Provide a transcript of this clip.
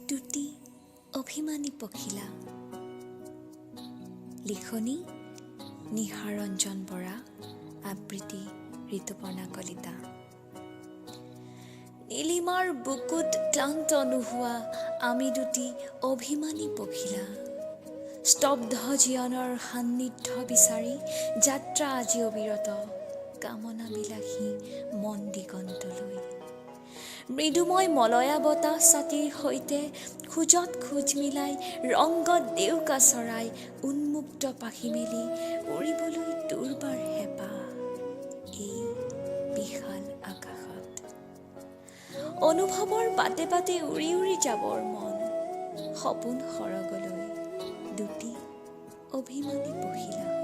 দুটি অভিমানী পখিলা। লিখনি নিহাৰঞ্জন বৰা, আবৃত্তি ঋতুপৰ্ণা কলিতা। নীলিমাৰ বুকুত ক্লান্ত নোহোৱা আমি দুটি অভিমানী পখিলা। স্তব্ধ জীৱনৰ সান্নিধ্য বিচাৰি যাত্ৰা আজি অবিৰত, কামনা বিলাসী মন দিগন্তলৈ। মৃদুময় মলয়া বতাহ ছাতিৰ সৈতে খোজত খোজ মিলাই, ৰংগত ডেউকা চৰাই, উন্মুক্ত পাখি মেলি উৰিবলৈ দুৰ্বাৰ হেঁপাহ এই বিশাল আকাশত। অনুভৱৰ বাটে বাটে উৰি উৰি যাবৰ মন সপোন সৰগলৈ, দুটি অভিমানী পখিলা।